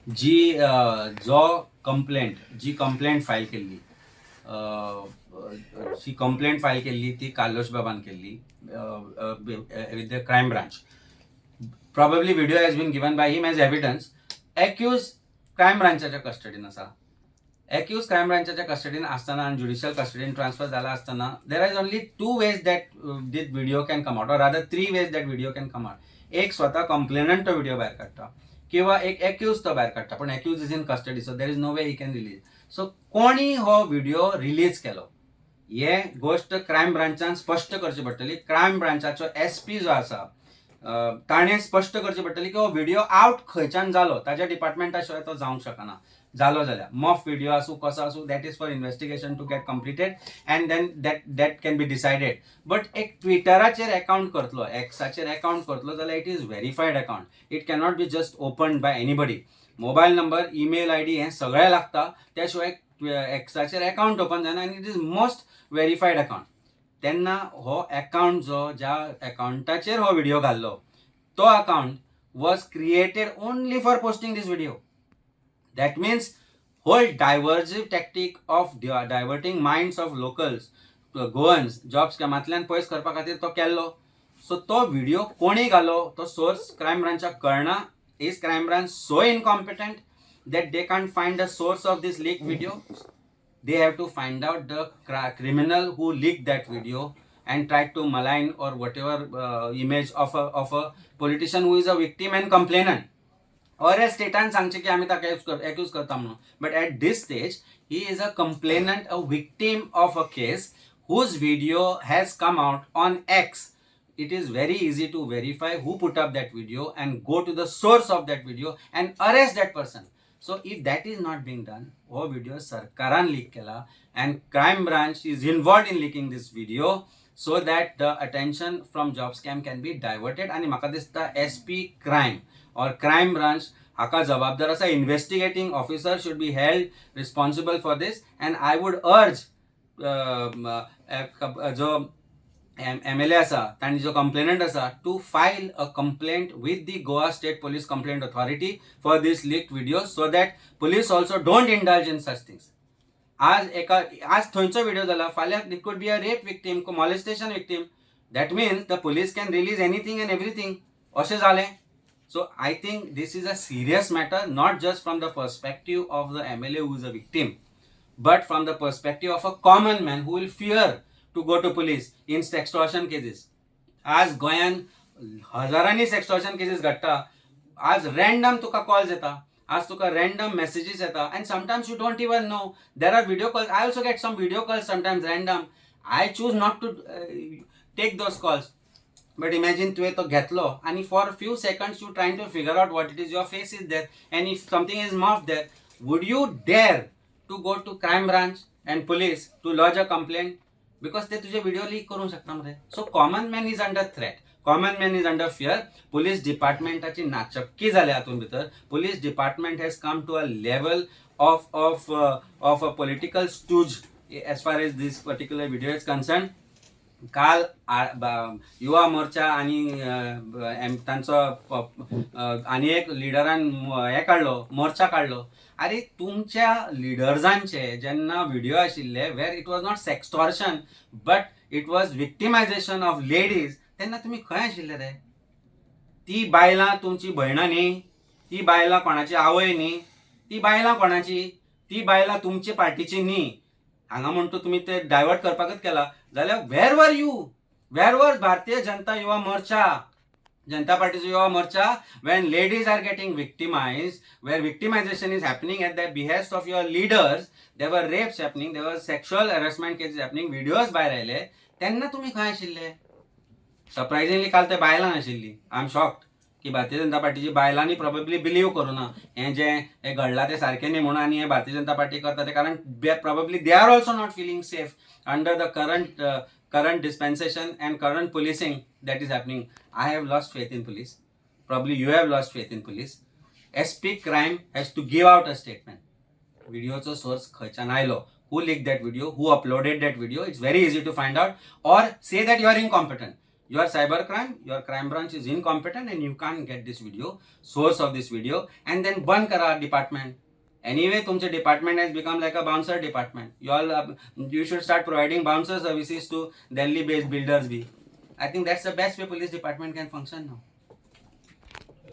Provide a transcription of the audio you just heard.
जी जो कंप्लेंट जी कंप्लेंट फायल केल्ली जी कंप्लेंट फायल केल्ली ती कार्लोश बाबान केल्ली with the crime branch. Probably video has been given by him as evidence. Accused crime ब्रांचाच्या कस्टडीन आसा. एक्यूज क्रायम ब्रांचाच्या कस्टडीन आसतना आनी ज्युडिशियल कस्टडीन ट्रान्सफर जाला आसतना, there is only two ways that this video can come out, or rather three ways that video can come out. एक, स्वता complainant तो video भायर काडटा किंवा एक एक्यूज तो भायर काडटा, पण accused is in custody, so there is no way he can release. So कोणी हो व्हिडिओ रिलीज केलो हे गोश्ट क्रायम ब्रांचान स्पश्ट करची पडटली. क्रायम ब्रांचाचो एसपी जो आसा, ताणें स्पश्ट करची पडटली की हो व्हिडिओ आवट खंयच्यान जालो. ताच्या डिपार्टमेंटा शिवाय तो जावंक शकना. जालो जाल्यार मॉर्फ व्हिडिओ आसूं, कसो आसूं, that is for investigation to get completed and then that can be decided. But एक ट्विटराचेर एकाउंट करतलो, एक्साचेर एकाउंट करतलो जाल्यार it is verified account. It cannot be just open by anybody. Mobile number, email ID हें सगळें लागता. त्या शिवाय एक्साचेर account open जायना आनी it is most verified account. तेन्ना हो एकाउंट जो, ज्या एकाउंटाचेर हो व्हिडिओ घाल्लो, तो account was created only for posting this video. That means whole diversive tactic of diverting minds of locals, Goans, job स्कॅमांतल्यान पयस करपा खातीर तो केल्लो. सो तो व्हिडिओ कोणी घालो तो सोर्स क्रायम ब्रांचाक कळना. Is crime branch so incompetent that they can't find the source of this leak video? They have to find out the criminal who leaked that video and tried to malign or whatever image of a politician who is a victim and complainant. Or else स्टेटान सांगचें की आमी ताका accused करता म्हणून. But at this stage he is a complainant, a victim of a case whose video has come out on X. It is very easy to verify who put up that video and go to the source of that video and arrest that person. So if that is not being done, हो video सरकारान leak केला and crime branch is involved in leaking this video so that the attention from job scam can be diverted. आनी म्हाका दिसता SP crime or crime branch हाका जबाबदार आसा. Investigating officer should be held responsible for this. And I would urge जो MLA आसा, तांणी जो कंप्लेनंट आसा, to file a complaint with the Goa State Police Complaint Authority for this leak video so that police also don't indulge in such things. आज एका आज थंयचो video जाला, फाल्यां it could be a rape victim, molestation victim. That means the police can release anything and everything अशें जालें. So I think this is a serious matter, not just from the perspective of the MLA who is a victim, but from the perspective of a common man who will fear to go to police in sextortion cases. आज गोंयान हजारांनी सेक्स्टॉर्शन cases घडटा. आज random तुका calls येता, आज तुका random messages येता and sometimes you don't even know there are video calls. I also get some video calls sometimes random. I choose not to take those calls, but imagine तुवें तो घेतलो आनी for few seconds you trying to figure out what it is, your face is there and if something is morphed there, would you dare to go to crime branch and police to lodge a complaint? Because ते तुजे video leak करूंक शकता मरे. So common man is under threat, common man is under fear. Police डिपार्टमेंटाची नाचक्की जाल्या हातूंत भितर. Police department has come to a level of a political stooge as far as this particular video is concerned. काल युवा मोर्चा आनी तांचो आनी एक लिडरान हे काडलो, मोर्चा काडलो. अरे, तुमच्या लिडर्सांचे जेन्ना व्हिडिओ आशिल्ले where it was not sextortion but it was victimization of ladies, तेन्ना तुमी खंय आशिल्ले रे? ती बायलां तुमची भयणां न्ही? ती बायलां कोणाची आवय न्ही? ती बायलां कोणाची? ती बायलां तुमचे पार्टीची न्ही? हांगा म्हणटा तुमी ते डायवर्ट करपाकच केला जाल्यार where were you? Where were Bharatiya Janata Yuva Morcha, Janata पार्टीचो Yuva Morcha when ladies are getting victimized, where victimization is happening at the behest of your leaders? There were rapes happening, there were sexual harassment cases happening, videos भायर आयले, तेन्ना तुमी खंय आशिल्ले? Surprisingly काल ते बायलां नाशिल्ली. I am shocked की भारतीय जनता पार्टीची बायलांनी प्रोबेबली बिलीव करूना हें जें हें घडलां तें सारकें न्ही म्हणून आनी हें भारतीय जनता पार्टी करता तें, कारण probably they are also not feeling safe under the current dispensation and current policing that is happening. I have lost faith in police. Probably you have lost faith in police. SP crime has to give out a statement. व्हिडिओचो source खंयच्यान आयलो, who leaked that video, who uploaded that video? It's very easy to find out, or say that you are incompetent. Your cyber crime, your crime branch is incompetent and you can't get this video, source of this video, and then बंद करा department. Anyway, तुमचे department has become like a bouncer department. You all, you should start providing bouncer services to Delhi based builders B. I think that's the best way police department can function now.